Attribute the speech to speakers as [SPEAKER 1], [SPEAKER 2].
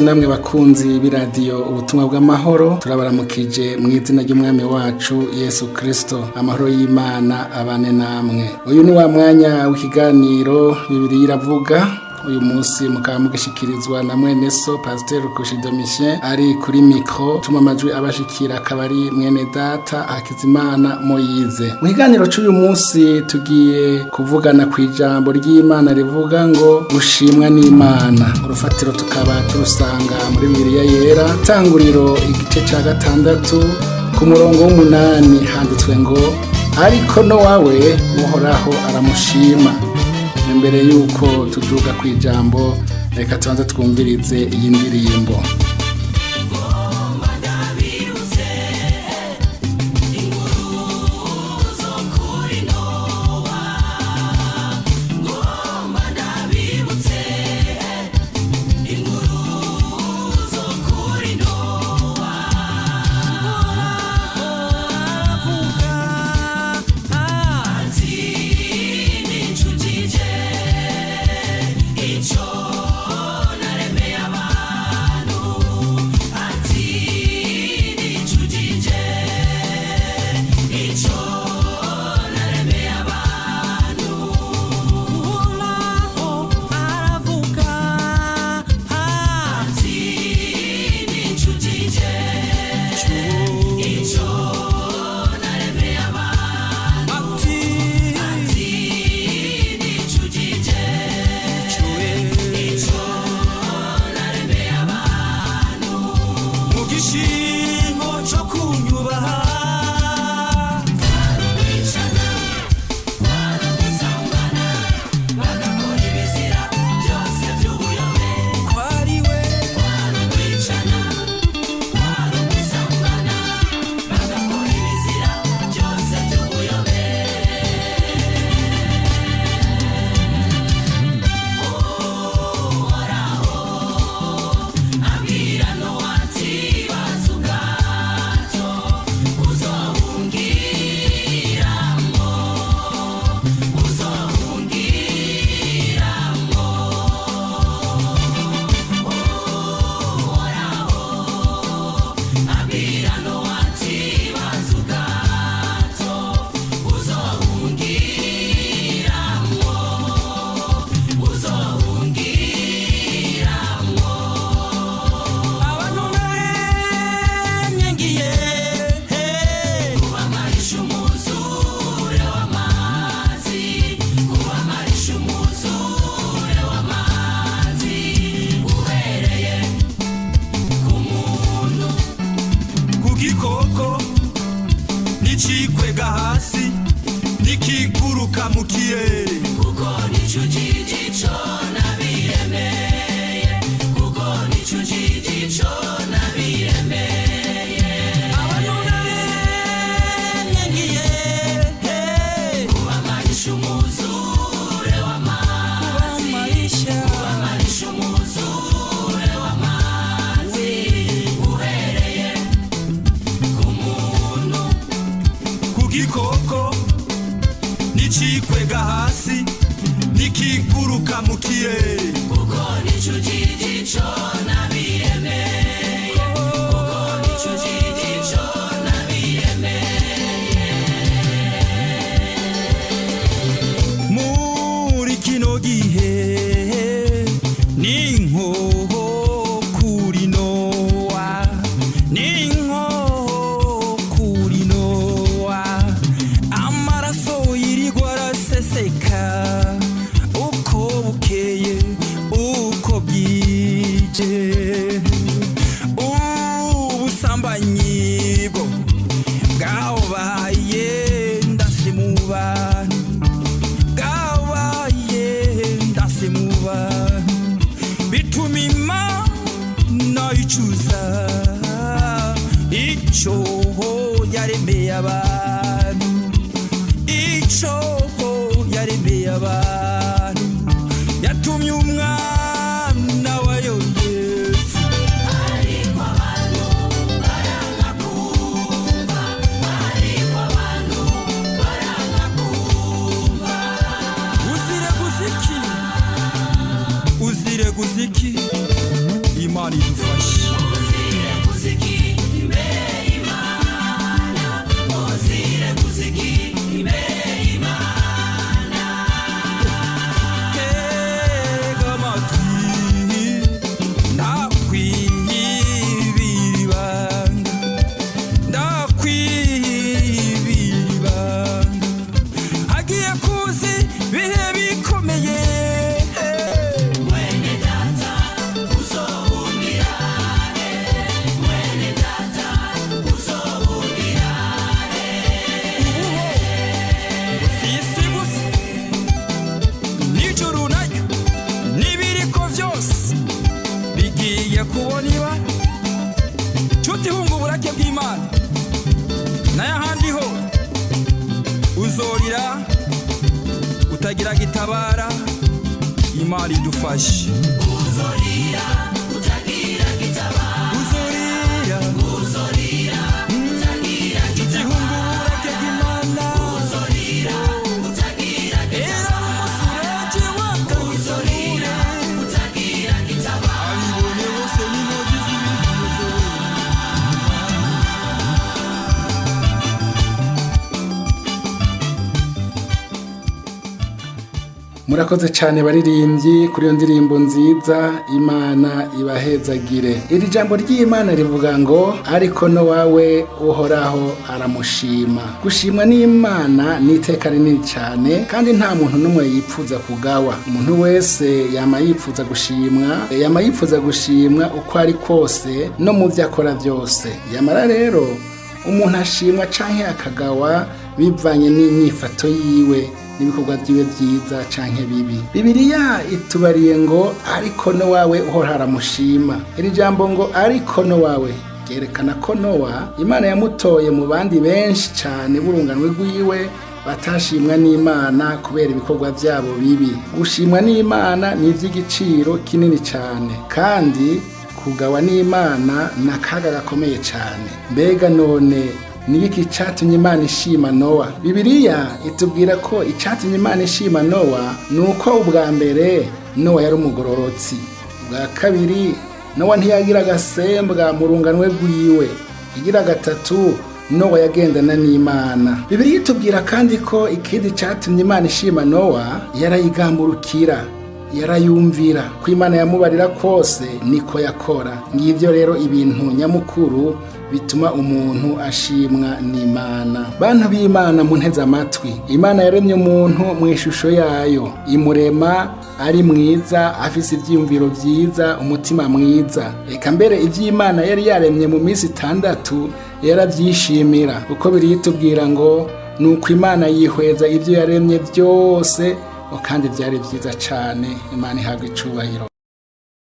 [SPEAKER 1] Namwe bakunzi b'iradiyo Ubutumwa bw'Amahoro, turabaramukije mu izina ry'Umwami wacu Yesu Kristo. Amahoro y'Imana abane namwe. Uyu ni wa mwanya w'ikiganiro Bibiliya Iravuga. Uyu munsi mukaba mugishikirizwa na mwene so Pasiteri Kushi Domitien ari kuri micro, tuma amajwi abashikira akaba ari mwene data Hakizimana Moyize. Mu kiganiro cy'uyu munsi tugiye kuvugana ku ijambo ry'Imana rivuga ngo gushimwa n'Imana. Urufatiro tukaba turusanga muri Bibiliya Yera, Tanguriro igice cya 6 ku murongo w'8, handitswe ngo: "Ariko Nowa we Uhoraho aramushima." Imbere y'uko tuduga ku ijambo, reka tubanze twumvirize iyi ndirimbo.
[SPEAKER 2] Nicikwega hasi nikiguruka mu kirere,
[SPEAKER 3] kuko nico ujiji co nabiremeye, kuko nico ujiji co nabiremeye.
[SPEAKER 2] Abantu naremye ngiye
[SPEAKER 3] kubamarisha umwuzure w'amazi, kubamarisha umwuzure w'amazi, uhereye ku muntu,
[SPEAKER 2] ku gikoko nicikwega hasi nikiguruka mu kirere,
[SPEAKER 3] kuko nico ujiji co nabiremeye, kuko nico ujiji co nabiremeye.
[SPEAKER 2] Muri kino gihe ni nkoho kuri Nowa, ni nkoho kuri Nowa. Amaraso yirirwa araseseka uko bukeye uko bwije. Ubusambanyi bwo bwabaye ndase mu bantu, bwabaye ndase mu bantu, bituma Imana icuza ico yaremeye abantu, ico yaremeye abantu. Yatumye umwana wayo Yesu.
[SPEAKER 3] Ariko abantu baranga kumva, ariko abantu baranga kumva.
[SPEAKER 2] Uzire guziki, uzire guziki, Imana Idufashe.
[SPEAKER 3] Uzire kuziki imbere y'Imana, uzire kuziki imbere y'Imana.
[SPEAKER 2] Tega amatwi, ndakwibira ibanga, ndakwibira ibanga. Hagiye kuza ibihe bikomeye.
[SPEAKER 3] Mwene data uzohungira he? Mwene data uzohungira he?
[SPEAKER 2] Ubuho si isi gusa, n'ijuru naryo n'ibiriko byose bigiye kubona ibara. Nshuti, hunga uburake bw'Imana, nayo ahandi ho uzorira utagira gitabara. Imana idufashe.
[SPEAKER 3] Uzorira utagira gitabara.
[SPEAKER 2] Uzorira.
[SPEAKER 3] Uzorira utagira
[SPEAKER 2] Nshuti, hunga uburake bw'Imana.
[SPEAKER 3] Uzorira utagira
[SPEAKER 2] Era umusurege
[SPEAKER 3] Uzorira utagira gitabara.
[SPEAKER 2] Abibone bose n'inkozi z'ibigize.
[SPEAKER 1] Murakoze cyane baririmbyi kuri iyo ndirimbo nziza, Imana ibahezagire. Iri jambo ry'Imana rivuga ngo ariko no wawe Uhoraho aramushima. Gushimwa n'Imana ni iteka rinini cyane, kandi nta muntu n'umwe yipfuza kugawa. Umuntu wese yama yipfuza gushimwa, yama yipfuza gushimwa uko ari kose no mu byo akora byose. Yamara rero umuntu ashimwa canke akagawa bivanye n'inyifato yiwe n'ibikorwa byiwe byiza canke bibi. Bibiliya itubariye ngo ariko no wawe Uhora aramushima. Iri jambo ngo ariko no wawe ryerekana ko Nowa Imana yamutoye mu bandi benshi cane b'urunganwe rwiwe batashimwa n'Imana kubera ibikorwa byabo bibi. Gushimwa n'Imana ni iby'igiciro kinini cyane, kandi kugawa n'Imana ni akaga gakomeye cyane. Mbega none ni iki cyatumye Imana ishima Nowa? Bibiliya itubwira ko icyatumye Imana ishima Nowa ni uko ubwa mbere Nowa yari umugororotsi, ubwa kabiri Nowa ntiyagira agasembwa mu runganwe rwiwe, igira gatatu Nowa yagendana n'Imana. Bibiliya itubwira kandi ko ikindi cyatumye Imana ishima Nowa, yarayigamburukira, yarayumvira. Ko Imana yamubarira kose niko yakora. Ngibyo rero ibintu nyamukuru bituma umuntu ashimwa n'Imana. Bantu b'Imana munteze amatwi, Imana yaremye umuntu mu ishusho yayo, imurema ari mwiza, afise ibyiyumviro byiza, umutima mwiza. Reka mbere iby'Imana yari yaremye mu minsi 6 yarabyishimira, uko biriyitubwira ngo nuko Imana yihweza ibyo yaremye byose, kandi byari byiza cyane. Imana ihabwa icubahiro.